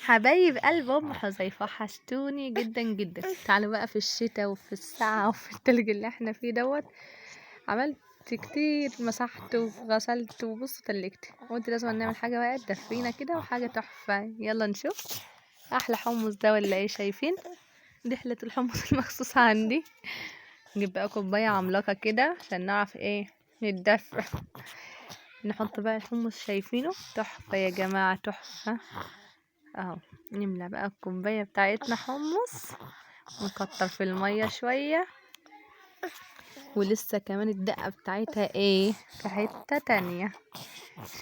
حبايب قلب ام حذيفة، وحشتوني جدا جدا. تعالوا بقى في الشتاء وفي الساعة وفي التلج اللي احنا فيه دوت. عملت كتير، مسحت وغسلت وبص تلجت، قلت لازم نعمل حاجة بقى تدفينا كده وحاجه تحفة. يلا نشوف احلى حمص ده ولا ايه؟ شايفين دي حله الحمص المخصوص عندي. نجيب بقى كوباية عملاقة كده عشان نعرف ايه نتدفى. نحط بقى الحمص، شايفينه تحفة يا جماعة، تحفة اهو. نملى بقى الكوباية بتاعتنا حمص ونكتر في المية شوية، ولسه كمان الدقة بتاعتها ايه في حتة تانية.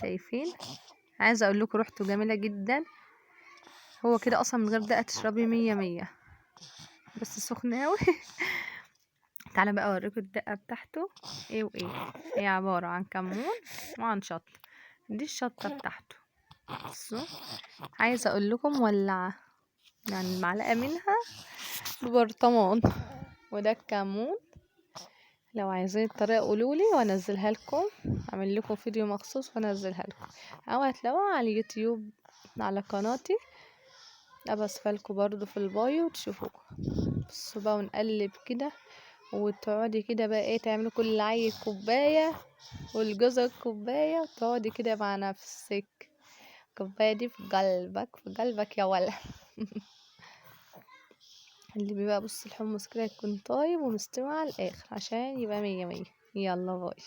شايفين؟ عايزه اقول لكم ريحته جميلة جدا. هو كده اصلا من غير دقه تشربي مية مية، بس سخن اوي. تعالى بقى اوريكم الدقة بتاعته ايه وايه. هي عبارة عن كمون وعن شطه، دي الشطه بتاعته. بصوا عايزه اقول لكم ولعه، يعني معلقه منها ببرطمان. وده الكمون، لو عايزين الطريقة قولولي وانزلها لكم، اعمل لكم فيديو مخصوص وانزلها لكم، او هتلاقوها على اليوتيوب على قناتي، ابقى اسفلكم برضو في البايو تشوفوه. بصوا بقى ونقلب كده، وتقعدي كده بقى ايه تعملوا كل عيل كوباية والجزر كوباية، وتقعدي كده مع نفسك. الكوباية دي في قلبك، في قلبك يا ولا. اللي بيبقى بص الحمص كده يكون طايب ومستوي على الاخر عشان يبقى مية مية. يلا باي.